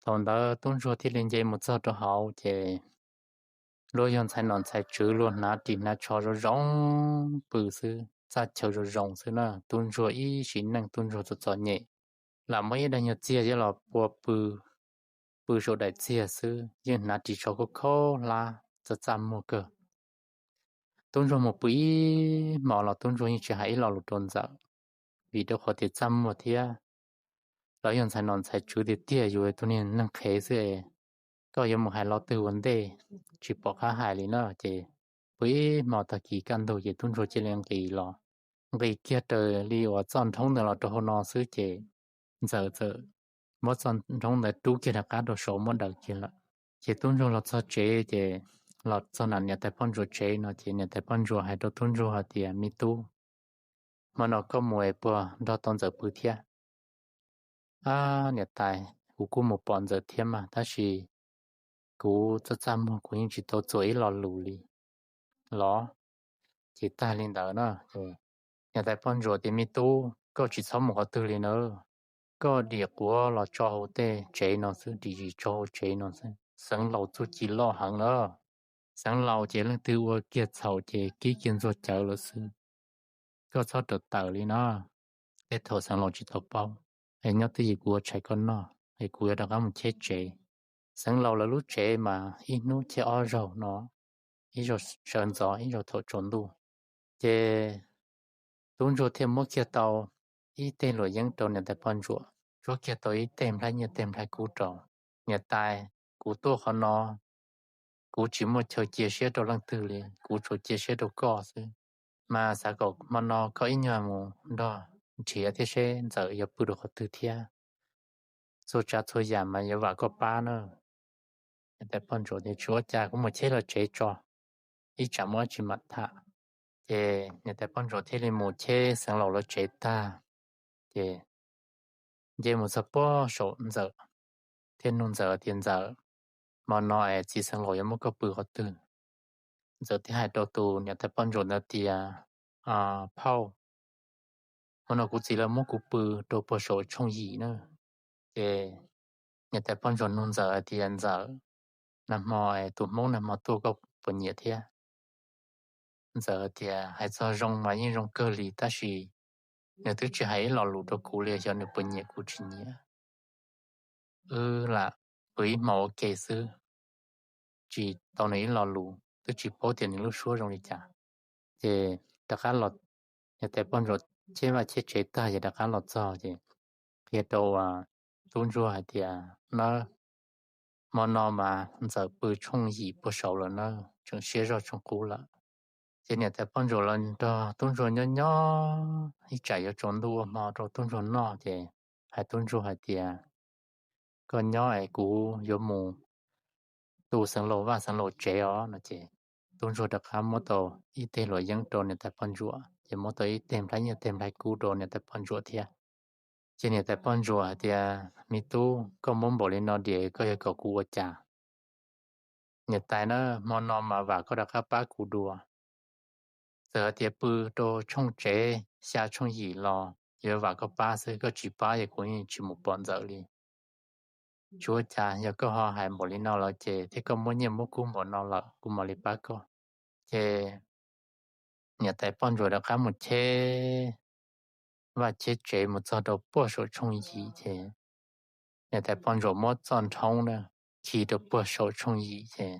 Thaum ntawd tub ntsuag thiaj li nce mus txog rau hauv ces luag yog ntxhais nom ntxhais tswv luag hnav ris hnav tsho zoo zoo pw xwb, txaj chaw zoo zoo xwb na, tub ntsuag ib sim neej tub ntsuag txom txom nyem, lam muab ib daig nyuag txiag coj los pua pw, pw saum daim txiag xwb yeej hnav ris tsho khaub khaub hlab txaj txaj muag kawg. Tub ntsuag mus pw ib hmo los tub ntsuag yeej tsis hais ib lo lus rau ntxawm, vim rau qhov tias txaj muag thiab lawv yog ntxhais nom ntxhais tswv tiag tiag, yus tus niag neeg qhev xwb es koj yuav mus hais lo twg ua ntej, tsis pom qab hais li na. Ces pw ib hmo tag kis kaj ntug ces tub ntsuag cia li nqis los, nqis kiag raws li uas txoj nrhoob ntawd los rau hauv no xwb ces ntxawm txawm muab txoj nrhoob ntawd rub kiag rov qab rau saud muab daws kiag lawm. Ces tub ntsuag los txog tsev ces los txog na niam tais poj ntsuam tsev no ces niam tais poj ntsuam hais rau tub ntsuag hais tias, me tub, hmo no koj mus es puas nrog tau ntxawm pw thiab? Ab niam tais, kuv kuj mus pom ntxawm thiab mas tab sis kuv txaj txaj muag kuv yeej tsis tau txuas ib lo lus li los. Ces tag li ntawd na, niam tais poj ntsuam tias, me tub, koj tsis txhob mus qhov twg li na, koj dim quav los tso hauv tej tsev no xwb, dim zis tso hauv tsev no xwb. Xeev laus txuj ci loj heev na, xeev laus ces leej twg ua kiag txhaum ces kib kiag ntxuag cawv lawm xwb. Koj txhob rawm tawm li no, tej thaum xeev laus tsis tau paub. Es nyob twj ywm kuv ua tshais koj noj es kuv yuav rov qab mus cheb tsev. Xeev laus lawv lub tsev mas ib hnub cheb ob zaug no, ib zaug sawv ntxov ib zaug thaum tsaus ntuj. Ces tub ntsuag thiaj muab kiag tau ib teg luam yeeb rau niam tais poj ntsuam, tsuab kiag tau ib teg nplhaib nyiaj teg nplhaib kub rau. Niam tais, kuv tuaj qhov no kuv tsis muaj chaw cia siab rau leej twg li, kuv tsuas cia siab rau koj xwb. Mas xav kom hmo no koj ib nyuag mus nrog nrhiav thiab seb ntxawm yuav pw rau qhov twg thiab, txhua tsav txhua yam mas yuav vam koj pab na. Niam tais poj ntsuam tias, tsis ua cas, kuv mus cheb lawv tsev tso, ib tsam muaj dab tsi mam tham. Ces niam tais poj ntsuam thiaj li mus cheb xeev laus lawv tsev tag, ces nce mus txog puag saum ntxawm thiab nug ntxawm tias, ntxawm, hmo no es txiv xeev laus yuav muab koj pw qhov twg? Ntxawm thiaj hais rau tus niam tais poj ntsuam ntawd tias, phauj, hmo no kuv txiv lawv muab kuv pw rau puag saum tshooj yim na. Ces niam tais poj ntsuam nug ntxawm hais tias, ntxawm, nag hmo es tus hmoob nag hmo tuaj koj puas nyiam thiab? Ntxawm tias, hais txog zoo mas yeej zoo kawg li tab sis nws twb tsis hais ib lo lus rau kuv li, xyov nws puas nyiam kuv tsis nyiam. Wb lam pw ib hmo ua ke xwb, tsis tau nws ib lo lus, twb tsis paub tias nws lub suab zoo li cas. Ces rov qab los, niam tais poj ntsuam cheb vaj cheb tsev tag ces rov qab los txog ces qhia rau tub ntsuag hais tias, nawb, hmo no mas ntxawm pw tshooj yim puag saud lawm na, tseem siab zog tshooj qub lawm. Ces niam tais poj ntsuam los nrog tub ntsuag nyob nyob ib tsam yuav tsaus ntuj ua hmo rau tub ntsuag noj ces hais tub ntsuag hais tias, koj nyob es kuv yuav mus tu xeev laus vaj xeev laus tsev os no ces tub ntsuag rov qab muab tau ib teg luam yeeb rau niam tais poj ntsuam ces muab tau ib teg nplhaib nyiaj teg nplhaib kub rau niam tais poj ntsuam thiab. Ces niam tais poj ntsuam hais tias, me tub, koj muab npaum li no diam koj yuav kom kuv ua cas? Niam tais na, hmo no mas vam koj rov qab pab kuv dua. Txawm hais tias pw rau tshooj tsev xya tshooj yim los yuav vam koj pab xwb, koj tsis pab ces kuv yeej tsis mus pom ntxawm li. Tsis ua cas, yog koj ho hais npaum li no lawm ces thiab koj muab nyiaj muab kub npaum no lawm kuv mam li pab koj. Ces niam tais poj ntsuam rov qab mus cheb vaj cheb tsev mus txog rau puag saum tshooj yim ces niam tais poj ntsuam muab txoj nrhoob na khi rau puag saum tshooj yim ces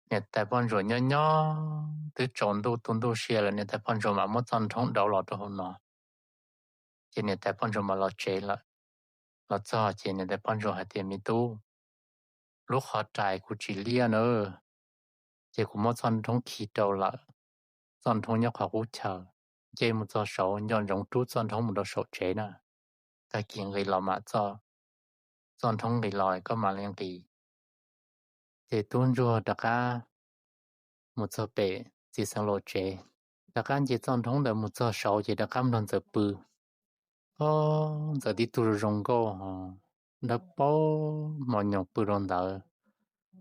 niam tais poj ntsuam nyob nyob twb tsaus ntuj tu ntuj sia lawm niam tais poj ntsuam mam muab txoj nrhoob dauv los rau hauv no. Ces niam tais poj ntsuam mam los tsev lawm. Los txog ces niam tais poj ntsuam hais tias, me tub, lub qhov rais kuv tsis liab na, ces kuv muab txoj nrhoob khi rau lawm. Txoj nrhoob nyob qhov qub chaw, nce mus txog saud nco ntsoov rub txoj nrhoob mus rau saum tsev na. Tag kis nqis los mam txoj, txoj nrhoob nqis los koj mam li nqis. Ces tub ntsuag rov qab mus txog pem txiv xeev laus tsev, rov qab nce txoj nrhoob ntawd mus txog saud ces rov qab nrog ntxawm pw. Ob, ntxawm tib tug zoo zoo nkauj ho dawb paug hmo nyoos pw rau ntawd.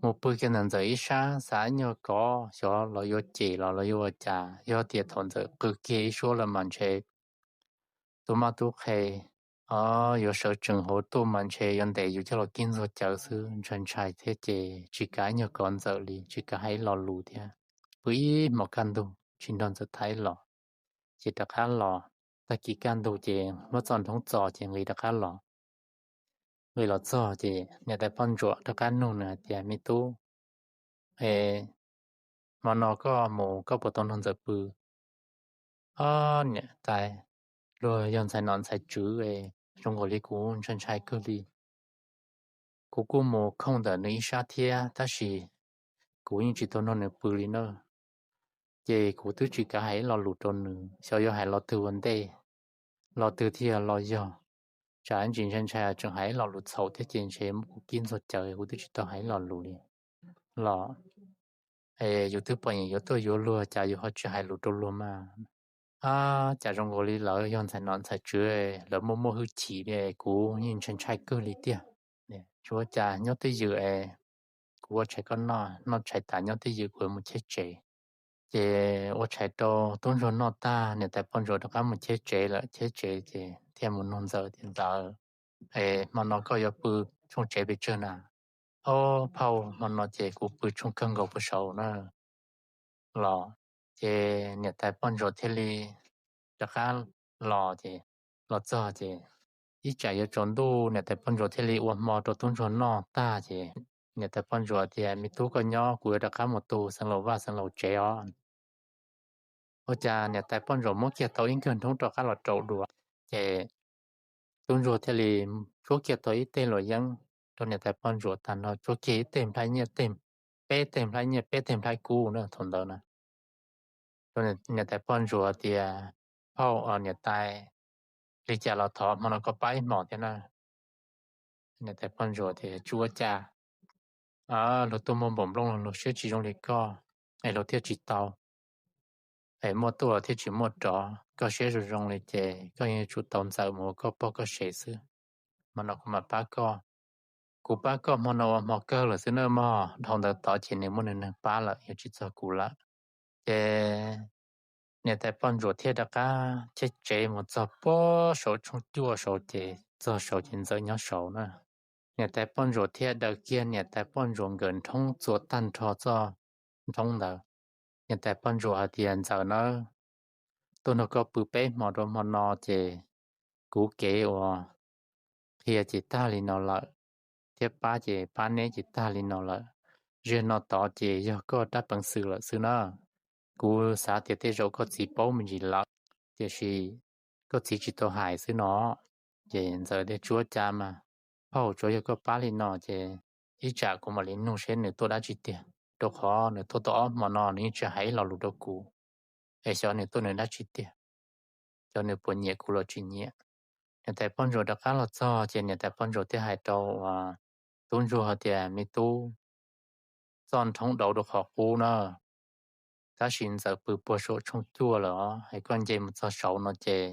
Mus pw kiag ntawm ntxawm ib sab xav ib nyuag kov xyov los yuav cem los los yuav ua cas, yog tias thaum ntxawm qw kiag ib suab lawm mas ntshe tus maj tub qhe Ob, yuav sawv tsees hauv tuaj mas ntshe yuav ntes yus coj los kib ntxuag cawv xwb, ntshai ntshai thiab ces tsis kav nyuag kov Ntxawm li, tsis kav hais ib lo lus thiab. Pw ib hmos kaj ntug tsis nrog Ntxawm tham ib los, ces rov qab los. Tag kis kaj ntug ces muab txoj nrhoob txo ces nqis rov qab los. Nqis los txog ces niam tais poj ntsuam rov qab nug nws hais tias, Me tub, hmo no koj mus koj puas tau nrog Ntxawm pw? Ob, niam tais, luag yog ntxhais nom ntxhais tswv, zoo nkaus li kuv ntshai ntshai kawg li. Kuv kuj mus khooj ntawm nws ib sab thiab tab sis kuv yeej tsis tau nrog nws pw li na. Ces kuv twb tsis kav hais ib lo lus rau nws, xyov yuav hais lo twg ua ntej, lo twg thiaj los yog. Tsam ntsis ntshai ntshai tseem hais ib lo lus txhaum thiab ces ntshe muab kuv kib ntxuag cawv, kuv twb tsis tau hais ib lo lus li los. Es yus twb pom nyiam yuav tuaj yuav luag cas yus ho tsis hais lus rau luag mas. Ab, cas zoo nkaus li lawv yog ntxhais nom ntxhais tswv, lawv muaj muaj hwj chim li, kuv yeej ntshai ntshai kawg li tiag. Tsis ua cas, nyob twj ywm es kuv ua tshais koj noj, noj tshais tas nyob twj ywm kuv mus cheb tsev. Ces ua tshais rau tub ntsuag noj tag, niam tais poj ntsuam rov qab mus cheb tsev lawm. Cheb tsev ces thiaj mus nug Ntxawm tias, Ntxawm, es hmo no koj yuav pw tshooj tsev pes tsawg na? Ob, phauj, hmo no ces kuv pw tshooj kawg nkaus puag saud na. Los ces niam tais poj ntsuam thiaj li rov qab los ces, los txog ces ib tsam yuav tsaus ntuj niam tais poj ntsuam thiaj li ua hmo rau tub ntsuag noj tag ces niam tais poj ntsuam tias, Me tub, koj nyob, kuv yuav rov qab mus tu xeev laus vaj xeev laus tsev os. Ua cas niam tais poj ntsuam muab kiag tau ib nkawg nrhoob rov qab los rau dua, ces tub ntsuag thiaj li tsuab kiag tau ib teg luam yeeb rau niam tais poj ntsuam tag nrho, tsuab kiag ib teg nplhaib nyiaj, peb teg nplhaib nyiaj peb teg nplhaib kub na thaum ntawd na. Niam tais poj ntsuam tias, Phauj, niam tais, li cas los thov hmo no koj pab ib hmos thiab na. Niam tais poj ntsuam tias, Tsis ua cas, luag tuaj muag npaum nplooj los luag siab tsis zoo li koj, es luag thiaj tsis tau. Es muaj tuaj los thiaj tsis muaj rov, koj siab zoo zoo li ces koj yeej yuav tsum tau Ntxawm mus ua koj pog koj sev xwb. Hmo no kuv mam pab koj. Kuv pab koj hmo no ua hmo kawg lawm xwb na mog, dhau ntawd tod ces nws muaj nws neeg pab lawm, yuav tsis txog kuv lawm. Ces niam tais poj ntsuam thiaj rov qab cheb tsev mus txog puag saum tshooj cuaj saud ces txog saud ces Ntxawm nyob saud na. Niam tais poj ntsuam thiaj daws kiag niam tais poj ntsuam nkawd nrhoob txua tag nrho txoj nrhoob ntawd. Niam tais poj ntsuam hais tias, Ntxawm nawb, tuaj nrog koj pw peb hmo rau hmo no ces kuv kev uas qhia ces tag li no lawm, thiab pab ces pab neb ces tag li no lawm. Ziag no tod ces yog koj rab peev xwm lawm xwb na. Kuv xav tias tej zaum koj txiv paub me ntsis lawm, tiam sis koj txiv tsis tau hais xwb no. Ces Ntxawm thiaj tsuab cas mas, Phauj, tsuav yog koj pab li no ces ib tsam kuv mam li nug seb nws tuaj dab tsi tiag, rau qhov nws tuaj tau ob hmo no nws yeej tsis hais ib lo lus rau kuv, es xyov nws tuaj nws dab tsi tiag, xyov nws puas nyiam kuv los tsis nyiam. Niam tais poj ntsuam rov qab los txog ces niam tais poj ntsuam thiaj hais rau tub ntsuag hais tias, Me tub, txoj nrhoob dauv rau qhov qub na, tab sis Ntxawm pw puag saum tshooj cuaj lawm os, es koj nce mus txog saud no ces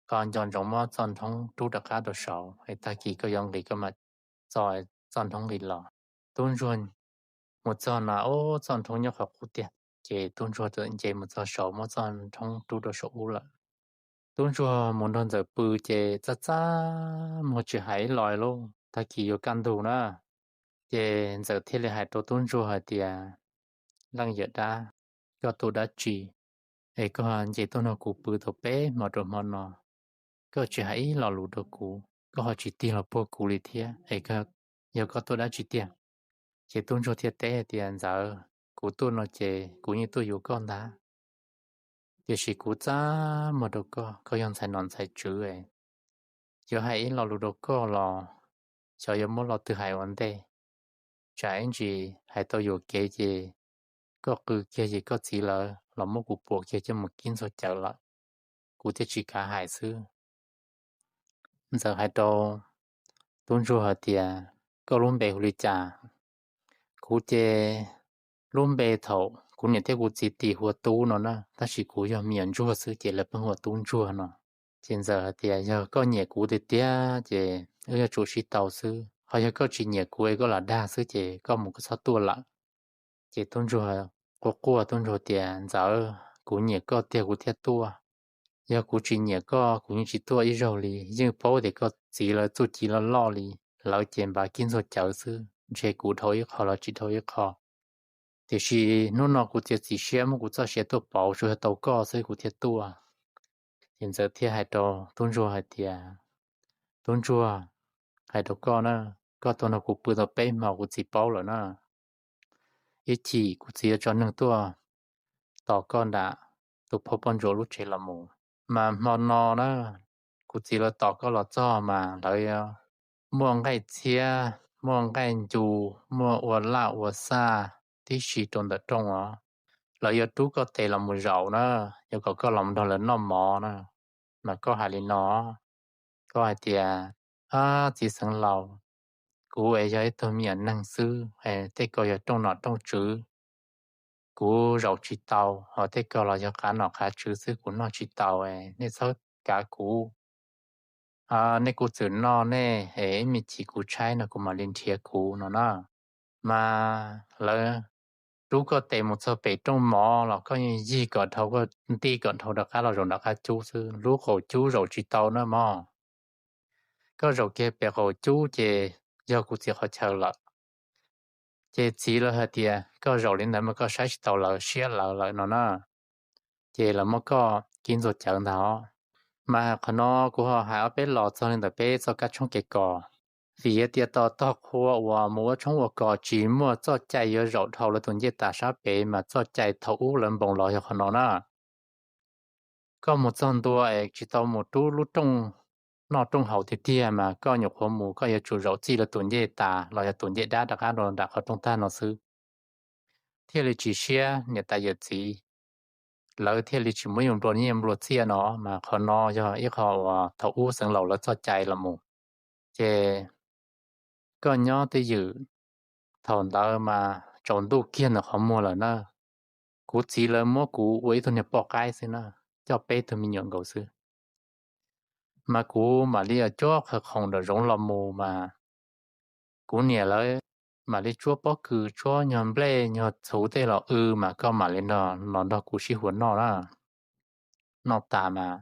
koj nco ntsoov muab txoj nrhoob rub rov qab rau saud, es tag kis koj yuav nqis koj mam txo txoj nrhoob nqis los. Tub ntsuag mus txog na, ub, txoj nrhoob nyob qhov qub tiag, ces tub ntsuag txawm nce mus txog saud muab txoj nrhoob rub rau saum ub lawm. Tub ntsuag mus nrog Ntxawm pw ces txaj txaj muag tsis hais ib lo lauj, tag kis yuav kaj ntug na. Ces Ntxawm thiaj li hais rau tub ntsuag hais tias, Leej yawm dab, koj tuaj dab tsi es koj nce tuaj nrog kuv pw tau peb hmo rau hmo no, koj tsis hais ib lo lus rau kuv, koj ho tsis tig los puag kuv li thiab, es yog koj tuaj dab tsi tiag? Ces tub ntsuag thiaj teb hais tias, Ntxawm, kuv tuaj no ces kuv yeej tuaj yuav koj ntag, tiam sis kuv txaj muag rau koj, koj yog ntxhais nom ntxhais tswv, yuav hais ib lo lus rau koj los xyov yuav muab lo twg hais ua ntej. Tsam ib ntsis hais tau yuam kev ces koj qw kiag ces koj txiv lawv los muab kuv puam kiag coj mus kib ntxuag cawv lawm, kuv thiaj tsis kav hais xwb. Ntxawm hais rau tub ntsuag hais tias, Koj lub npe hu li cas? Kuv ces lub npe thaum kuv niam thiab kuv txiv tis hu ua Tub no na, tab sis kuv yog me nyuam ntsuag xwb ces lawv pheej hu ua Tub Ntsuag no. Ces Ntxawm hais tias, Yog koj nyiam kuv tiag tiag ces wb yuav tsum sib tau xwb, ho yog koj tsis nyiam kuv es koj lam dag xwb ces koj mus koj txhob tuaj lawm. Ces tub ntsuag quaj quaj, tub ntsuag tias, Ntxawm, kuv nyiam koj tiag kuv thiaj tuaj, Yog kuv tsis nyiam koj kuv yeej tsis tuaj ib zaug li, yeej paub tias koj txiv lawv txuj ci loj loj li, lawv ces npav kib ntxuag cawv xwb, ntshe kuv dhau ib qho los tsis dhau ib qho. Tiam sis hnub no kuv txiav txim siab muab kuv txoj sia tuaj pauv, tsuas yog tau koj xwb kuv thiaj tuaj. Ces Ntxawm thiaj hais rau tub ntsuag hais tias, tub ntsuag, hais rau koj na, koj tuaj nrog kuv pw tau peb hmo kuv txiv paub lawm na. Ib chim kuv txiv yuav tso neeg tuaj tos koj nram tus phauj poj ntsuam lub tsev los mus, mas hmo no na, kuv txiv lawv tos koj los txog mas lawv muaj nqaij txhiab, muaj nqaij ncu, muaj ua laj ua xaj tib si rau ntawm rooj os. Lawv yuav rub koj tes los mus zaum na, yuav kom koj los nrog lawv noj mov na. Mas koj hais li no, koj hais tias, ab, txiv xeev laus, kuv es yog ib tug me nyuam neeg xwb, tej ko yog rooj nom rooj tswv, kuv zaum tsis tau, ho tej ko los yog qav nom qav tswv xwb kuv noj tsis tau, nej txhob kav kuv. Nej kuj txwm noj nej es ib me chim kuv tshaib no kuv mam li nrhiav kuv no na. Mas lawv rub koj tes mus txog pem rooj mov los koj yeej yig kom dhau, koj nti kom dhau rov qab los zaum nram qab cub xwb, lub qaum cub zaum tsis tau na mog. Koj zaum kiag pem qaum cub ces yog kuv txiv qhov chaw lawm. Ces txiv lawv hais tias koj zaum li ntawd mas koj saib tsis taus lawv siab lawv lawm no na. Ces lawv muab koj kib ntxuag cawv ntag os. Mas qhov no kuv ho hais ob peb los txog li ntawm peb txoj kab tshoob kev kos. Vim tias tos tog qhua uas mus ua tshoob ua kos tsis muaj txoj cai yuav zaum dhau lawv tus ncej tas sab pem mas txoj cai thaum ub lawv npoos los yog qhov no na. Koj mus txog ntua es tsis tau mus rub lub rooj noj rooj haus tiag tiag mas koj nyuam qhuav mus koj yuav tsum zaum txij lawv tus ncej tas los yog tus ncej dab rov qab rau nram qhov rooj tag no xwb, thiaj li tsis siab niam tais yawm txiv, lawv thiaj li tsis muab yus nplua nyiaj nplua txiaj no. Mas qhov no yog ib qho uas thaum ub xeev laus lawv txoj cai los mus. Ces koj nyob twj ywm, thaum ntawd mas tsaus ntuj kiag ntawm qhov muag lawm na. Kuv txiv lawv muab kuv ua ib tug niag poj qaib xwb na, coj peb tug me nyuam nkaus xwb. Mas kuv mam li cuab qhawv khoom nram zoov los mus mas kuv niam lawv mam li tsuab pob kws tsuab nyuag nplej nyuag txhuv tej los w mas koj mam li nrog, los nrog kuv sib huas noj na. Noj tas mas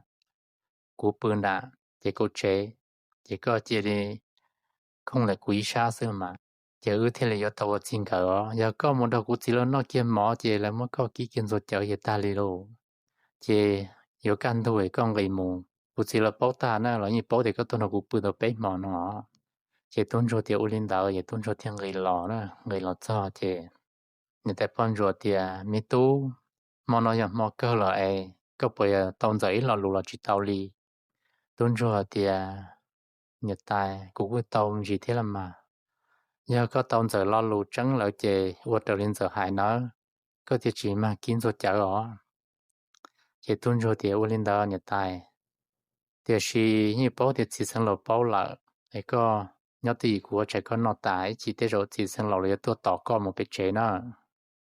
kuv pw nram ces kaum tsev, ces koj cia li khooj ntawm kuv ib sab xwb mas, ces wb thiaj li yuav tau ua txij nkawm os. Yog koj mus nrog kuv txiv lawv noj kiag mov ces lawv muab koj kib kiag ntxuag cawv ces tag li lauj. Ces yuav kaj ntug es koj nqis mus, kuv txiv lawv paub tag na, los yeej paub tias koj tuaj nrog kuv pw tau peb hmo no. Ces tub ntsuag tias ua li ntawd ces tub ntsuag thiaj nqis los na, nqis los txog ces niam tais poj ntsuam tias, me tub, hmo no yog hmo kawg lawm es koj puas tau Ntxawm ib lo lus los tsis tau li? Tub ntsuag tias, niam tais, kuv kuj tau ntsis thiab los mas. Yog koj tau Ntxawm lo lus tseeb lawm ces ua raws li Ntxawm hais nawb, koj thiaj tsis mag kib ntxuag cawv os. Ces tub ntsuag tias, ua li ntawd niam tais, tiam sis yeej paub tias txiv xeev laus paub lawm es koj nyob twj ywm, kuv ua tshais koj noj tas, ib chim tej zaum txiv xeev laus los yuav tuaj tos koj mus pem tsev na.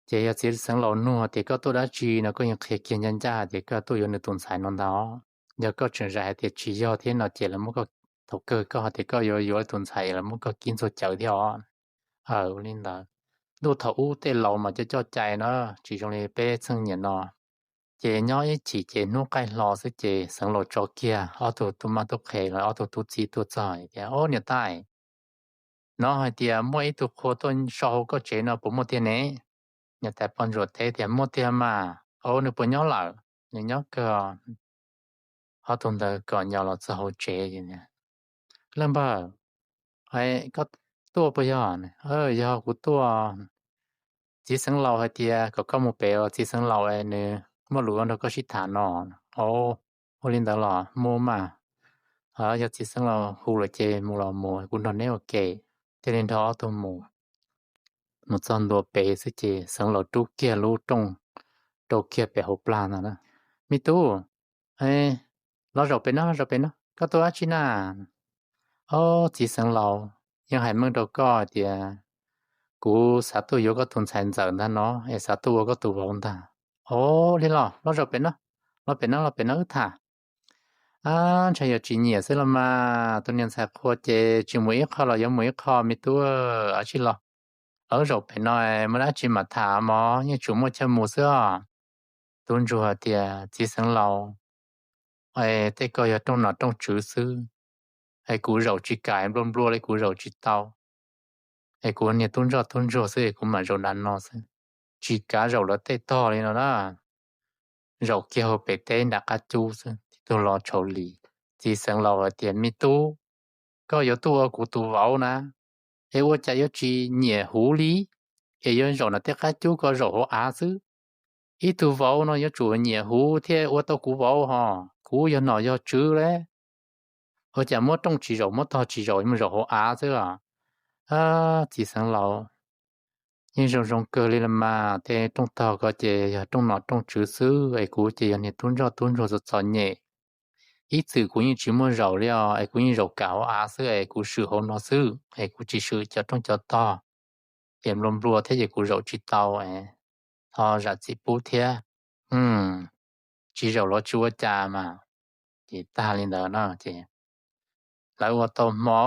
Ces yog txiv xeev laus nug tias koj tuaj dab tsi no koj yeej qhia kiag ncaj ncaj tias koj tuaj yuav nws tus ntxhais no ntag os. Yog koj tseem zais hais tias tsis yog thiab no ces lawv muab koj, thaum kawg koj hais tias koj yuav yuav tus ntxhais lawv muab koj kib ntxuag cawv thiab os. Ua li ntawd, ntuj thaum ub tej laus mas coj coj cai na, tsis zoo li peb txheej niam no. Ces nyob ib chim ces hnub qaij hlo xwb ces xeev laus tso kiag ob tug tub mab tub qhe los ob tug tub txib tuaj txog tias, o niam tais, hnov hais tias muaj ib tug qhua tuaj so hauv koj tsev no puas muaj tiag ne? Niam tais poj ntsuam teb tias, muaj tiag mas. O, nws puas nyob lawm? Nws nyob kawg. Ob tug ntawd kom ncaus los txog hauv tsev, leej npawg, koj tuaj puas yog? Yog kuv tuaj. Txiv xeev laus hais tias kom koj mus pem, txiv xeev laus es nws muaj lus nrog koj sib tham no. O, ua li ntawd los mus mas. Yog txiv xeev laus hu lawm ces mus los mus, kuv nrog neb ua ke. Thiaj li nrog ob tug mus. Mus txog ntua pem xwb ces xeev laus rub kiag lub rooj rau kiag pem hauv plag ntag. Me tub, los zaum pem no, los zaum pem no, koj tuaj dab tsi na? O, txiv xeev laus, yeej hais meej rau koj tias kuv xav tuaj yuav koj tus ntxhais Ntxawm ntag no es xav tuaj ua koj tus vauv ntag. O, li los, los zaum pem no, los pem no, los pem no wb tham. Ab, ntshai yuav tsis nyiam xwb los mas, tus niag ntxhais qhua ces tsis mus ib qho los yuav mus ib qho, me tub, ab tsi los. Los wb zaum pem no, muaj dab tsi mam tham mog, yeej tsuas muaj chaw mus xwb os. Tub ntsuag tias, txiv xeev laus, es tej ko yog rooj nom rooj tswv xwb, es kuv zaum tsis kam, nplua nplua li kuv zaum tsis tau, es kuv niag tub ntsoj tub ntsuag xwb es kuv mam zaum nram no xwb. Tsis kav zaum lawv tej tog li no na, zaum kiag hauv pem teb nram qab cub xwb, tib tug los tshau li. Txiv xeev laus hais tias, Me tub, koj yuav tuaj ua kuv tus vauv na, es ua cas yuav tsis nyiam huv li, es yuav zaum nram tej qab cub, koj zaum hauv av xwb? Ib tug vauv no yuav tsum nyiam huv thiaj ua tau kuv vauv hos, kuv yog nom yog tswv le. Ua cas muab rooj tsis zaum, muab tog tsis zaum, mus zaum hauv av xwb os? Txiv xeev laus, yeej zoo zoo kawg li los mas, tej rooj tog ko ces yog rooj nom rooj tswv xwb, es kuv ces yog niag tub ntsoj tub ntsuag txom txom nyem. Ib txwm kuv yeej tsis muaj zaum li os, es kuv yeej zaum kam hauv av xwb, es kuv swm hauv no xwb, es kuv tsis swm cov rooj cov tog, es nplua nplua thiab ces kuv zaum tsis tau, ho zam txim pub thiab. Tsis zaum los tsis ua cas mas. Ces tag li ntawd no ces lawv ua tau hmo,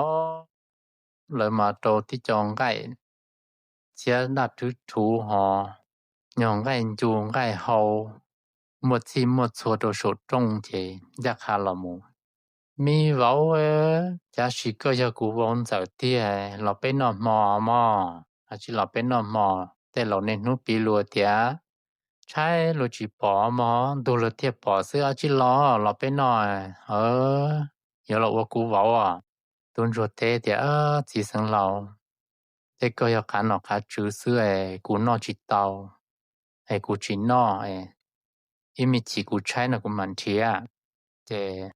lawv mas rau tib co nqaij txhiab daj rhwb rhuv hos, nyog nqaij ncu nqaij hau, muaj txhij muaj txhua rau saum rooj ces ncaj qha los mus. Me vauv, cav sis koj yog kuv vauv ntxawm tiag, los peb noj hmo mog. Ab tsi los peb noj hmo. Tej laus niaj hnub piv lus tias tshaib luag tsis pom mog, ntug luag thiaj pom xwb. Ab tsi los, los peb noj, yuav los ua kuv vauv. Tub ntsuag teb tias, Txiv xeev laus, tej koj yog qav nom qav tswv xwb es kuv noj tsis tau, es kuv tsis noj, ib me chim kuv tshaib no kuv mam nrhiav. Ces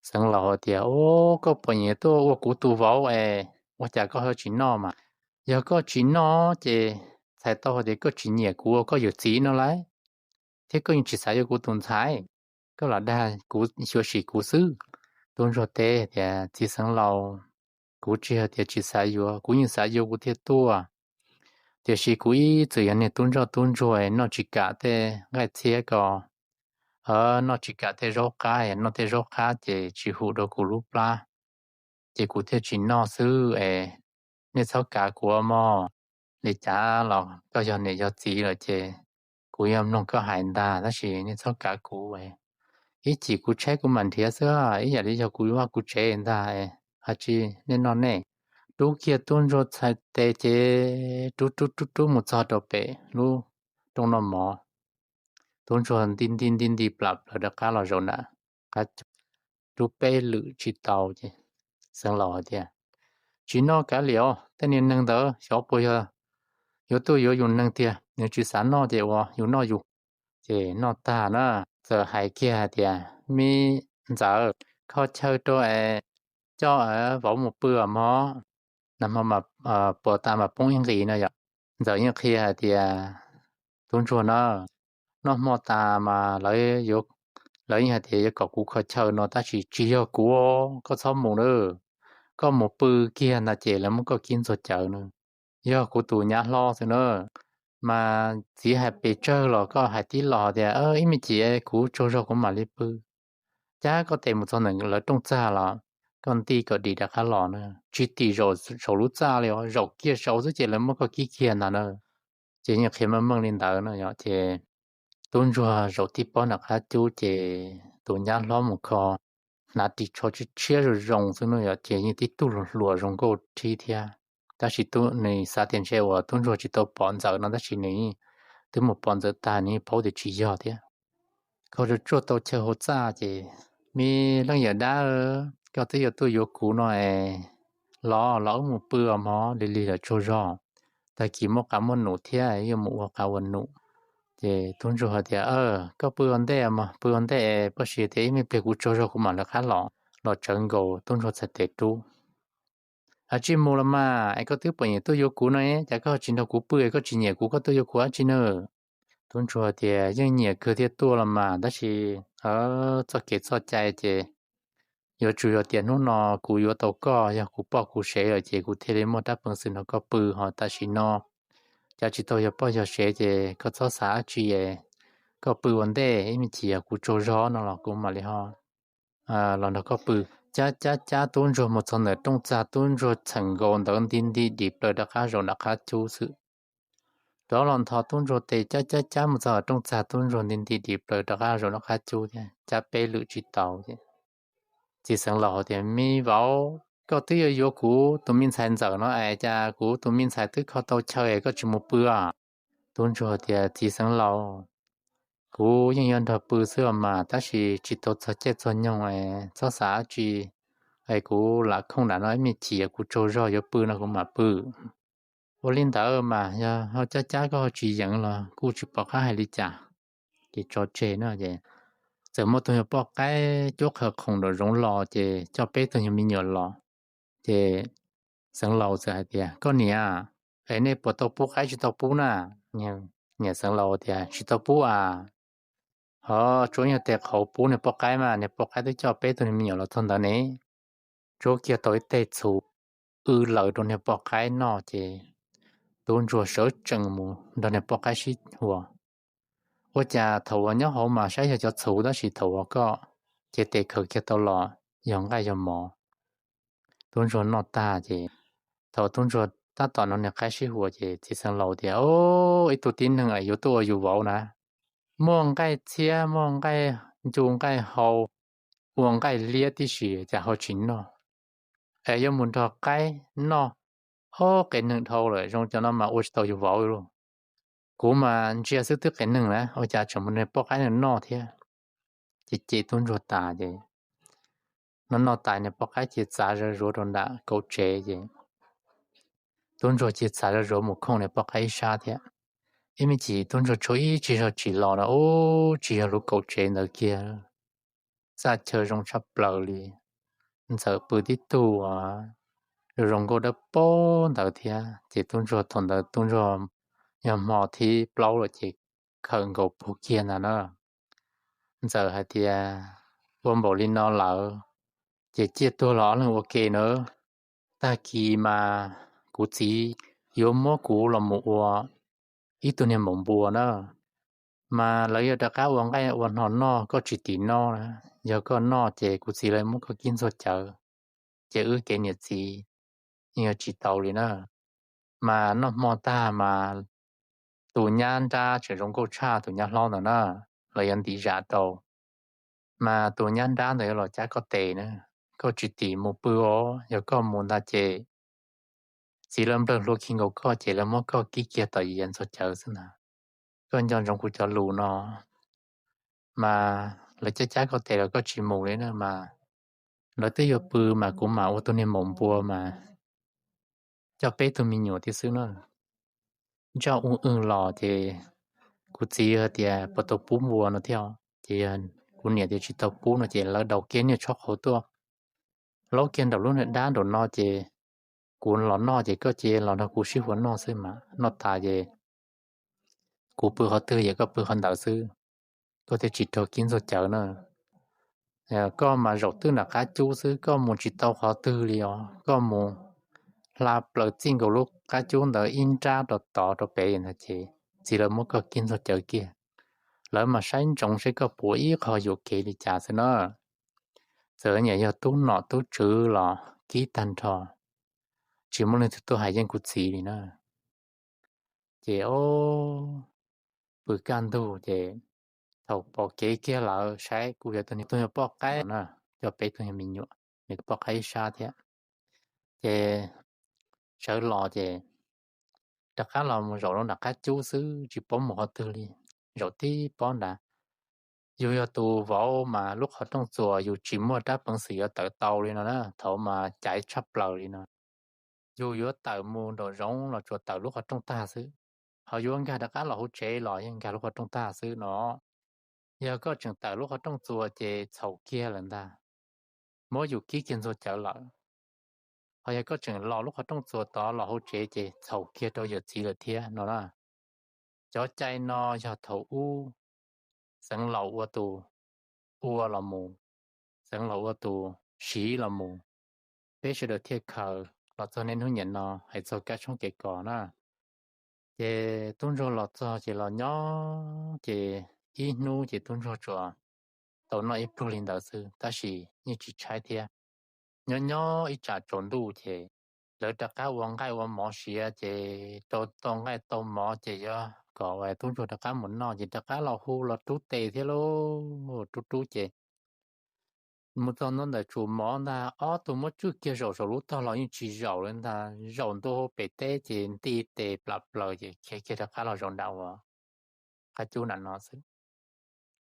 xeev laus hais tias, Ub, koj puas nyiam tuaj ua kuv tus vauv es ua cas koj ho tsis noj mas? Yog koj tsis noj ces txhais tau hais tias koj tsis nyiam kuv ua koj yawm txiv no lauj, thiab koj yeej tsis xav yuav kuv tus ntxhais, koj lam dag kuv xyuam xim kuv xwb. Tub ntsuag teb tias, Txiv xeev laus, kuv tsis hais tias tsis xav yuav, kuv yeej xav yuav kuv thiaj tuaj. Tiam sis kuv ib txwm yog niag tub ntsoj tub ntsuag noj tsis kam tej nqaij txhiab ko, noj tsis kam tej zaub qab, noj tej zaub qab ces tsis hum rau kuv lub plab, ces kuv thiaj tsis noj xwb es nej txhob kav kuv mog. Li cas los koj yog niam yog txiv lawm ces kuv yuav mloog koj hais ntag, tab sis nej txhob kav kuv. Ib chim kuv tshaib kuv mam nrhiav xwb, ib yam li yog kuv vaj kuv tsev ntag. Hais tsis nej noj nej. Rub kiag tub ntsuag txhais tes ces rub rub rub rub mus txog rau pem lub rooj noj mov. Tub ntsuag nti nti nti nti plam plaws rov qab los zaum nram qab cub, rub peb lwm tsis tau ces xeev laus hais tias, Tsis noj kav liam os, tej niag neeg ntawd xyov puas yog yuav tuaj yuav yus neeg tiag, nws tsis xav noj ces ua yus noj yus. Ces noj tag na, txawm hais kiag hais tias, Me ntxawm, kho chaw rau es coj vauv mus pw os mog, nag hmo mas puas tas mas poob ib nqis no yom. Ntxawm yeej qhia hais tias, Tub ntsuag na, noj hmo tas mas lawv yeej hais tias yuav kom kuv kho chaw no tab sis tsis yog kuv, koj txhob mus na. Koj mus pw kiag ntag ces lawv muab koj kib ntxuag cawv na. Yog kuv tus nyab hlob xwb na, mas txiv hais pes tsawg los koj hais tib los tias, Ib me chim kuv tsaug zog kuv mam li pw. Cab koj tes mus txog ntawm lawv rooj txag los koj nti kom dim rov qab los na, tsis tim zaum saum lub txaj li os, zaum kiag saud xwb ces lawv muab koj kib kiag ntag na. Ces yeej qhia meej meej li ntawd no yom. Ces tub ntsuag zaum tib pob nram qab cub ces tus nyab hlob mus kho hnav ris tsho tshiab tshiab zoo zoo xwb no yom, ces yeej tib tug hluas hluas zoo nkauj rhib thiab. Tab sis nws xav tias ntshe uas tub ntsuag tsis tau pom ntxawm no tab sis nws twb mus pom ntxawm tag nws yeej paub tias tsis yog thiab. Kho tsuag tsuag tau chaw hauv txaj ces, Me leej yawm dab, koj twb yuav tuaj yuav kuv no es los los wb mus pw os mog, lig lig lawm tsaug zog. Tag kis muaj qav muaj num thiab yuav mus ua qav ua num. Ces tub ntsuag hais tias, Koj pw ua ntej mog, pw ua ntej es poj siv tias ib me pliag kuv tsaug zog kuv mam lawv qab los. Los tsawv nkaus tub ntsuag txhais tes rub. Ab tsi mus los mas, es koj twb pom nyiam tuaj yuav kuv no, cas koj tsis nrog kuv pw, koj tsis nyiam kuv koj tuaj yuav kuv ab tsi na? Tub ntsuag tias, Yeej nyiam kawg thiaj tuaj los mas, tab sis txoj kev txoj cai ces yuav tsum yog tias hnub no kuv yuav tau koj, yog kuv poj kuv sev lawm ces kuv thiaj li muaj rab peev xwm nrog koj pw, ho tam sim no cas tsis tau yog poj yog sev ces koj txhob xav ab tsi es koj pw ua ntej, ib me chim yog kuv tsaug zog no los kuv mam li ho los nrog koj pw. Cab cab cab tub ntsuag mus txog ntawm rooj txag, tub ntsuag txheem nkaus ntawd nti nti dim plaws rov qab zaum nram qab cub xwb. rov los nthos tub ntsuag tes cab cab cab mus txog rooj txag, tub ntsuag nti nti dim plaws rov qab zaum nram qab cub thiab, cab peb lwm tsis tau ces txiv xeev laus hais tias, Me vauv, koj twb yuav yuav kuv tus me ntxhais ntxawm no es cas kuv tus me ntxhais twb kho tau chaw es koj tsis mus pw os? Tub ntsuag tias, Txiv xeev laus, kuv yeej yuav nrog pw xwb os mas, tab sis tsis tau txog caij txog nyoog es txhob xav dab tsi, es kuv lam khooj nram no ib me chim, kuv tsaug zog yuav pw no kuv mam pw. Ua li ntawd mas yog ho cab cab koj ho tsis yeem los kuj tsis pom qab hais li cas. Ces tso tseg no ces txawm muaj tus nyuag poj qaib cuab qhawv khoom nraum zoov los ces coj peb tug nyuag me nyuam los. Ces xeev laus txawm hais tias, Koj niam, es nej puas tau pub qaib tsis tau pub na? Niam xeev laus tias, Tsis tau pub as. Ho tsuav nyuag tes qhauv pub niag poj qaib mas, niag poj qaib twb coj peb tug me nyuam los txog ntawd ne. Tsuab kiag tau ib teg txhuv w lawm rau niag poj qaib noj ces tub ntsuag sawv tsees mus nrog niag poj qaib sib huas. Ua cas thaum uas nyob hauv mas saib yog cov txhuv tab sis thaum uas koj cev tes khaws kiag tau los yog nqaij yog mov. Tub ntsuag noj tag ces thaum tub ntsuag tab tom nrog niag qaib sib huas ces txiv xeev laus tias, Ib tug tib neeg yuav tuaj ua yus vauv na, muaj nqaij txhiab muaj nqaij ncu nqaij hau, ua nqaij liab tib si cas ho tsis noj, es yuav mus nrog qaib noj. Ob qe neeg dhau lawm zoo cov no mas ua tsis tau yus vauv lauj. Kuv mas ntsia xwb twb qe neeg na, ua cas tseem mus nrog poj qaib noj thiab. Ces cem tub ntsuag tas ces noj noj tas niag poj qaib ces txav zoj zuav rau nram kaum tsev ces tub ntsuag ces txav zoj zuav mus khooj niag poj qaib ib sab thiab. Ib me chim tub ntsuag tshuav ib tsig zog tsim los na, ub, tsis yog lub kaum tsev ntawd kiag, txaj chaw zoo tshaj plaws li, ntxawm pw tib tug zoo zoo nkauj dawb paug ntawd thiab. Ces tub ntsuag thaum ntawd tub ntsuag yog hmo thib plaub lawm ces khawm nkaus puag kiag ntag na. Ntxawm hais tias, Ua npaum li no lawm ces ciaj tuag los ob leeg ua ke na. Tag kis mas kuv txiv yuav muab kuv los mus ua ib tug niag maum npua na, mas lawv yuav rov qab ua nqaij ua hno noj, koj tsis tim noj na. Yog koj noj ces kuv txiv lawv muab koj kib ntxuag cawv, ces wb kev niam txiv yeej yuav tsis tau li na. Mas noj hmo tag mas tus nyab nrab tseem zoo nkauj tshaj tus nyab hlob ntawd na, lawv yuav ntim zam rau. Mas tus nyab nrab ntawd yuav los cab koj tes na, koj tsis tim mus pw os, yog koj mus ntag ces txiv lawv nplawg hlua khi nkaus koj ces lawv muab koj kib kiag tom yias ntxuag cawv xwb ntag. Koj nco ntsoov kuv cov lus no. Mas lawv cab cab koj tes los koj tsis mus li na mas, lawv twb yuav pw mas kuv mam ua tus niag maum npua mas coj peb tug me nyuam thiab xwb na. Ntsaj u w los ces kuv txiv hais tias puas tau pub npua no thiab, ces kuv niam tias tsis tau pub no ces lawv daus kiag niag tshob qhauv tuaj, laub kiag nraum lub niag dab nraum no ces kuv los noj ces koj cia los nrog kuv sib huas noj xwb mas, noj tas ces kuv pw qhov twg ces koj pw qhov ntawd xwb, koj thiaj tsis raug kib ntxuag cawv na. Koj mas zaum twb nram qab cub xwb, koj mus tsis tau qhov twg li os, koj mus hla plaws txij nkaus lub qab cub ntawd ib nrab rau tod rau pem ntag ces txiv lawv muab koj kib ntxuag cawv kiag. Lawv mas saib ntsoov seb koj puas ib qho yuam kev li cas xwb na. Txawm nyiam yog tub nom tub tswv los kib tag nrho, tsis muaj leej twg tuaj hais yeej kuv txiv li na. Ces o, pw kaj ntug ces thaum pom kev kiag lawm saib kuv yog tus niag poj qaib na, coj peb tug me nyuam, nws tus poj qaib ib sab thiab. Ces sawv los ces rov qab los mus zaum rau nram qab cub xwb tsis paub mus qhov twg li, zaum tib pob nrad. Yus yog tus vauv mas lub qhov rooj txuas yus tsis muaj rab peev xwm yuav tawm tau li no na, thaum mas caiv tshaj plaws li no. Yus yuav tawm mus nraum zoov los tsuas tawm lub qhov rooj tag xwb, ho yuav nkag rov qab los hauv tsev los yeej nkag lub qhov rooj tag xwb no. Yog koj tseem tawm lub qhov rooj txuas ces txhaum kiag lawm ntag, muab yus kib kiag ntxuag cawv lawm. Ho yog koj tseem los lub qhov rooj txuas tod los hauv tsev ces txhaum kiag rau yawm txiv lawm thiab no na. Cov cai no yog thaum ub Xeev Laus ua tus ua los mus, Xeev Laus ua tus siv los mus, peb sawv daws thiaj khaws los txog niaj hnub niam no hais txog kab tshoob kev kos na. Ces tub ntsuag los txog ces los nyob ces ib hnub ces tub ntsuag tsuas tau noj ib pluag li ntawd xwb tab sis yeej tsis tshaib thiab. Nyob nyob ib tsam tsaus ntuj ces lawv rov qab ua nqaij ua mov siav ces rau tau nqaij tau mov ces yog kom tub ntsuag rov qab mus noj ces rov qab los hu los rub tes thiab lauj. Rub rub ces mus txog ntua ntawm tsum mov ntag, ob tug muab tswj kiag zaum saum lub tog los yeej tsis zaum li ntag, zaum ntua pem teb ces nti tes plam plaws ces khiav kiag rov qab los zaum nram uas qab cub nram no xwb.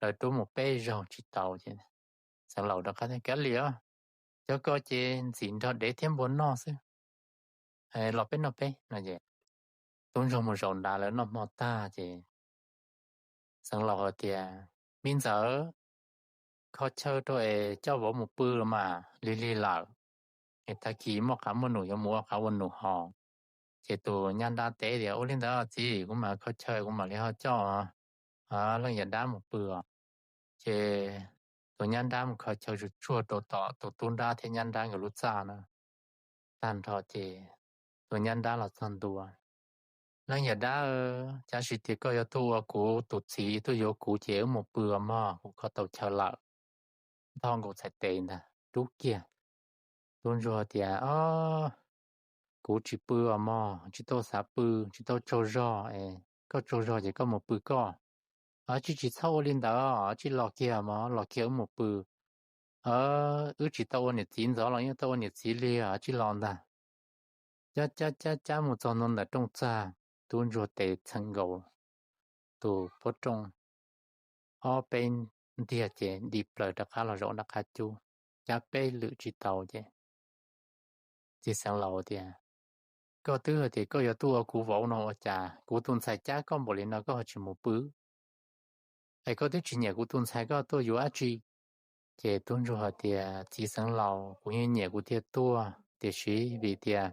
Lawv rub mus peb zaug tsis tau ces Xeev Laus rov qab tias, Kav liam, cov ko ces ntxim nrog dev thiab npua noj xwb, los peb noj peb no es tub ntsuag mus zaum nrad lawv noj hmo tag ces Xeev Laus hais tias, Me ntxawm, kho chaw rau es coj vauv mus pw los mas lig lig lawm, es tag kis muaj qav muaj num yuav mus ua qav ua num hos. Ces tus nyab nrab teb tias, Ua li ntawd txiv, kuv mam kho chaw kuv mam li ho coj leej yawm dab mus pw os. Ces tus nyab nrab mus kho chaw tsuag tsuag rau tom tus tub nrab thiab nyab nrab nkawd lub txaj na. Tag nrho ces tus nyab nrab los txog ntua, Leej yawm dab, cas sis tias koj yuav tuaj ua kuv tus txiv tuaj yuav kuv ces wb mus pw os mog, kuv kho tau chaw lawm. Ntho nkaus txhais tes ntag rub kiag. Tub ntsuag tias, Kuv tsis pw os mog, tsis tau xav pw, tsis tau tsaug zog es koj tsaug zog ces koj mus pw koj. Tsis tsis txhob ua li ntawd, tsis los kiag mog, los kiag wb mus pw. Wb tsis tau ua niam txiv ntxov los yeej tau ua niam txiv li, tsis los ntag. Cab cab cab cab mus txog ntua ntawm rooj txag, tub ntsuag tes txheem nkaus tus pob rooj ob peb ntiag ces nti plaws rov qab los zaum nram qab cub, cab peb lwm tsis tau ces txiv Xeev Laus tias, Koj twb hais tias koj yuav tuaj ua kuv vauv no ua cas kuv tus ntxhais cab koj npaum li no koj ho tsis mus pw? Es koj twb tsis nyiam kuv tus ntxhais koj tuaj yuav dab tsi? Ces tub ntsuag hais tias, Txiv Xeev Laus, kuv yeej nyiam kuv thiaj tuaj, tiam sis vim tias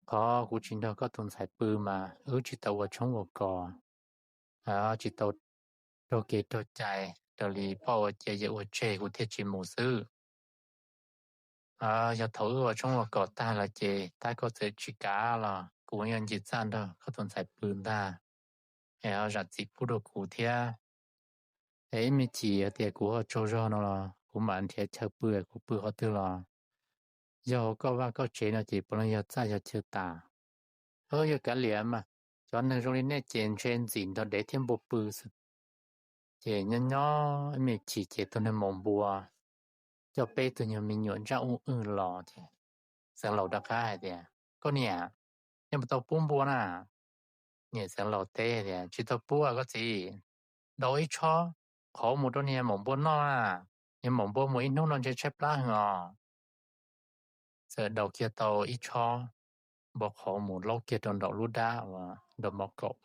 qhov kuv tsis nrog koj tus ntxhais pw mas wb tsis tau ua tshoob ua kos, tsis tau raug kev raug cai, raws li poj ua cia yawm ua tseg kuv thiaj tsis mus xwb. Yog thaum wb ua tshoob ua kos tag lawm ces tab koj txawm tsis kav los kuv yuav nce txaj nrog koj tus ntxhais pw ntag, es ho zam txim pub rau kuv thiab. Es ib me chim hais tias kuv ho tsaug zog no los kuv mam nrhiav chaw pw, kuv pw qhov twg los yog hauv koj vaj koj tsev no ces puav leej yog txaj yog chaw tas. Yog kav liam mas, cov neeg zoo li nej ces ntshe ntxim nrog dev thiab npua pw xwb. Ces nyob nyob ib me chim ces tus neeg maum npua coj peb tug nyuag me nyuam ntsaj uj wj los ces Xeev Laus rov qab hais tias, Koj niam, nej puas tau pub npua na? Niam Xeev Laus teb tias, Tsis tau pub koj txiv, daus ib tshob qhauv mus rau niag maum npua noj na, niag maum npua mus ib hnub no ntshe tshaib plab heev os. Txawm daus kiag tau ib tshob npua qhauv mus laub kiag rau nraum lub dab uas nraum mom kaum,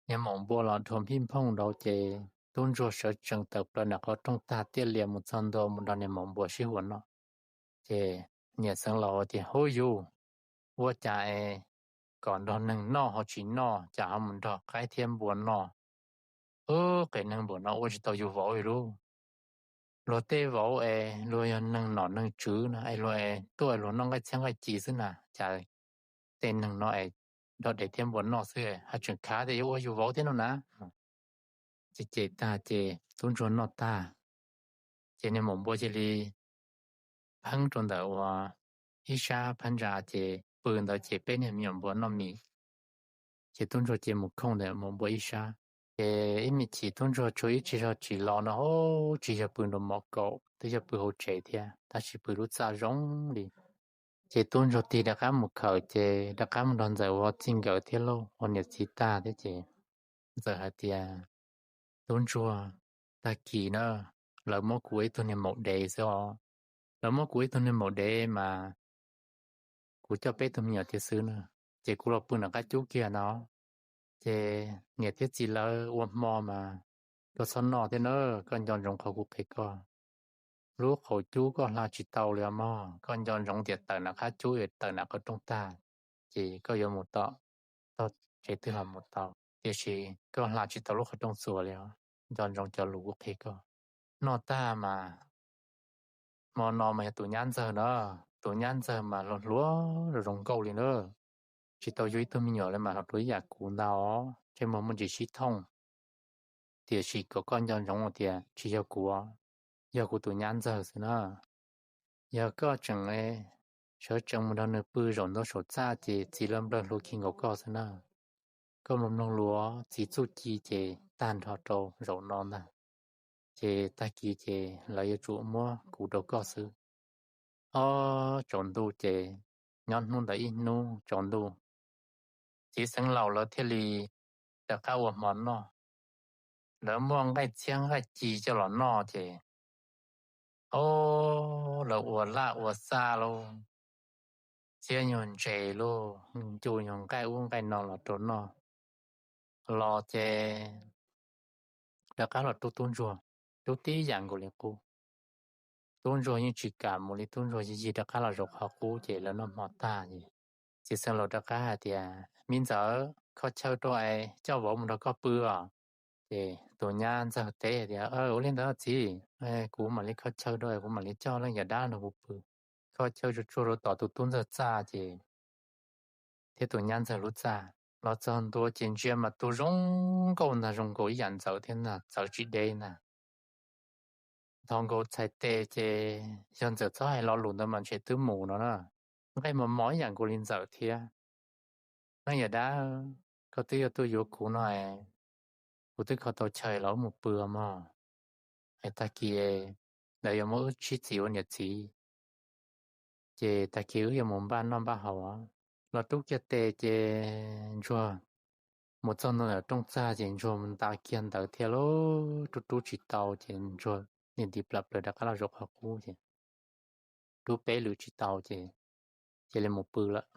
niag maum npua los dhuav nphij nphooj nraud ces tub ntsuag sawv tsees tawm plaws nram qhov rooj tag tiaj lias mus txog ntua mus nrog niag maum npua sib hua noj. Ces niam Xeev Laus tias, Hub yus, ua cas es kom nrog neeg noj ho tsis noj, cas ho mus nrog qaib thiab npua noj? Ub, qes neeg npaum no ua tsis tau yus vauv li lauj. Luag tej vauv es luag yog neeg nom neeg tswv no es luag es tuaj luag noj nqaij txhiab nqaij ci xwb na, cas tej neeg no es nrog dev thiab npua noj xwb ho tseem khav tias yuav ua yus vauv thiab no na. Ces cem tag ces tub ntsuag noj tag, ces niag maum npua cia li pheeb rau ntawm uas ib sab phab ntsa ces pw ntawd ces peb niag me nyuam npua noj mis. Ces tub ntsuag ces mus khooj ntawm maum npua ib sab. Ces ib me chim tub ntsuag tshuav ib tsig zog tsis los no, tsis yog pw nraum mom kaum, twb yog pw hauv tsev thiab tab sis pw lub txaj zoo li. Ces tub ntsuag tig rov qab mus khawm ces rov qab mus nrog ntxawm ua txij nkawm thiab lauj, ua niam txiv tag thiab ces ntxawm hais tias, Tub ntsuag, tag kis na, lawv muab kuv ib tug niag maum dev xwb os. Lawv muab kuv ib tug niag maum dev mas kuv coj peb tug me nyuam tiag xwb na, ces kuv los pw nram qab cub kiag no. Ces niam thiab txiv lawv ua hmo mas koj txhob noj thiab na, koj nco ntsoov qhov kuv qhia koj. Lub qhov cub koj hla tsis tau li os mog, koj nco ntsoov tias tawm nram qab cub es tawm nram qhov rooj tag, ces koj yuav mus tom tog tsev twg los mus tau, tiam sis koj hla tsis tau lub qhov rooj txuas li os. Nco ntsoov cov lus kuv qhia koj. Noj tag mas hmo no mas yog tus nyab ntxawg na, tus nyab ntxawg mas hluas hluas zoo zoo nkauj li na, tsis tau yug ib tug me nyuam li mas hluas hluas ib yam kuv ntag os, ntsej muag muaj ntsis sib thooj. Tiam sis kom koj nco ntsoov tias tsis yog kuv, yog kuv tus nyab ntxawg xwb na. Yog koj tseem sawv tsees mus nrog nws pw zaum ntua saum txaj ces txiv lawv nplawg hlua khi nkaus koj xwb na. Koj mus mloog lus, txiv txuj ci ces tag nrho rau zaum no ntag. Ces tag kis ces lawv yuav tsum muab kuv rau koj xwb. Ob, tsaus ntuj ces nyob hnub ntawd ib hnub tsaus ntuj, txiv xeev laus lawv thiaj li rov qab ua hmo noj. Lawv muaj nqaij txhiab nqaij ci coj los noj ces, ob, lawv ua laj ua xaj lauj, txhiab nyuag ntses lauj, ncu nyuag nqaij ub nqaij no los rau noj. Los ces rov qab los rub tub ntsuag, rub tib yam nkaus li qub. Tub ntsuag yeej tsis kam mus li, tub ntsuag yig yig rov qab los zaum qhov qub ces lawv noj hmo tag ces txiv xeev laus rov qab hais tias, Me ntxawm, kho chaw rau es coj vauv mus nrog koj pw os. Ces tus nyab ntxawg teb tias, Ua li ntawd txiv, kuv mam li kho chaw rau es kuv mam li coj leej yawm dab nrog kuv pw. Kho chaw tsuag tsuag rau tom tus tub ntxawg txaj ces thiab tus nyab ntxawg lub txaj. Los txog ntua ces ntsia mas tus zoo nkauj ntag, zoo nkaus ib yam ntxawm thiab ntag, txawv tsis deb ntag. Nthos nkaus txhais tes ces yog ntxawm txhob hais lo lus ntawd mas ntshe twb mus no na. Nqaij mos mos ib yam nkaus li ntxawm thiab. Leej yawm dab, koj twb yog tuaj yuav kuv no es, kuv twb kho tau chaw los wb mus pw mog. Es tag kis lawv yuav muab wb tsib txiv ua niam txiv, ces tag kis wb yuav mus npaj noj npaj haus. Los rub kiag tes ces ntsuag mus txog ntua ntawm rooj txag ces ntsuag mus nta kiag ntawd thiab lauj, rub rub tsis tau ces ntsuag niag nti plam plaws rov qab los zaum qhov qub ces rub peb lwm tsis tau ces cia li mus pw lawm.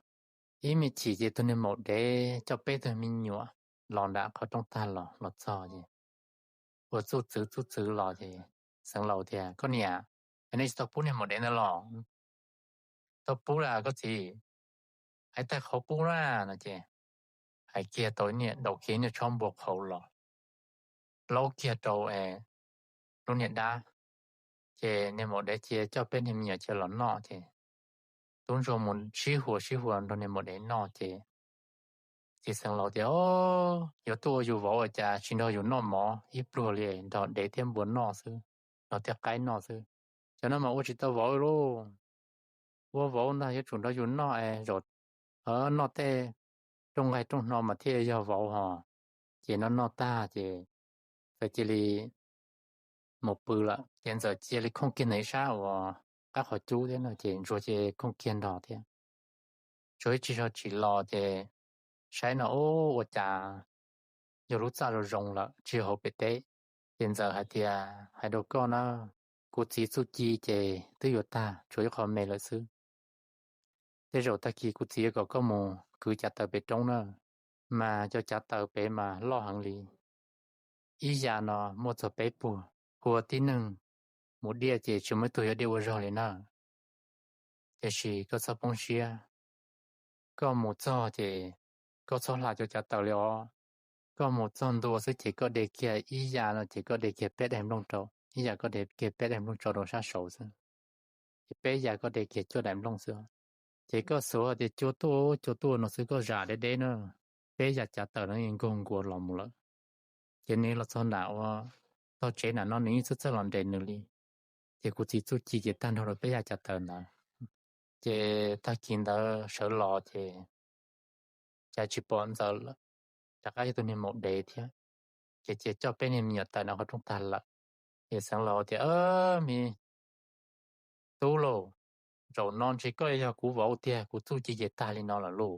Ib me chim ces tus niag maum dev coj peb tug me nyuam los nram qhov rooj tag los, los txog ces ua txuj txwv txuj txwv los ces xeev laus tias, Koj niam, nej tsis tau pub niag maum dev ntawd los? Tau pub las koj txiv. Hais tag qhov pub na no ces hais kiag tau niag, daus kiag niag tshob npua qhauv los laub kiag rau es lub niag dab. Ces niag maum dev cia coj peb niag me nyuam cia los noj ces tub ntsuag mus sib huas sib huas nrog niag maum dev noj ces txiv xeev laus tias, Yuav tuaj ua yus vauv ua cas tsis nrog yus noj mov ib pluag li, nrog dev thiab npua noj xwb, nrog tej qaib noj xwb. Cov no mas ua tsis tau vauv lauj. Ua vauv ntag yuav tsum nrog yus noj es zaum noj tej rooj nqaij rooj hno mas thiaj yog vauv hos. Ces noj noj tag ces txawm cia li mus pw lawm. Ces ntxawm cia li khooj kiag ntawm ib sab uas qab qhov cub thiab no ces ntsuag cia li khooj kiag nrog thiab. Ntsuag ib tsig zog tsim los ces saib no, Ub, ua cas yog lub txaj zoo zoo lawm tsis yog hauv pem teb. Ces ntxawm hais tias, Hais rau koj na, kuv txiv txuj ci ces twb yuav tag, tshuav ib qho me lawm xwb. Tej zaum tag kis kuv txiv yuav kom koj mus kwv cav taws pem roob na, mas cov cav taws pem mas loj heev li. Ib yav no muaj txog peb puag, hua tib neeg mus diaj ces tsis muaj ib tug yuav diaj ua zog li na. Tiam sis koj txhob poob siab, koj mus txog ces koj txhob hla cov cav taws li os. Koj mus txog ntua xwb ces koj de kiag ib yav no ces koj de kiag peb daim nplooj rau, ib yav koj de kiag peb daim nplooj tso rau sab saud xwb. Ces peb yav koj de kiag cuaj daim nplooj xwb. Ces koj xav tias cua tuaj cua tuaj no xwb koj zam deb deb na, peb yav cav taws no nkaug nkuas los mus lawm. Ces nws los txog nram ua tog tsev nram no nws yeej txawj txawj los nres nws li. Ces kuv txiv txuj ci ces tag nrho rau peb yav cav taws ntawd. Ces tag kis ntawd sawv los ces cas tsis pom ntxawm lawm, rov qab yog tus niag maum dev thiab. Ces cia coj peb niag me nyuam tawm nram qhov rooj tag lawm. Ces xeev laus tias, Me tub lauj, zaum no ntshe koj yog kuv vauv tiag, kuv txuj ci ces tag li no lawm lauj.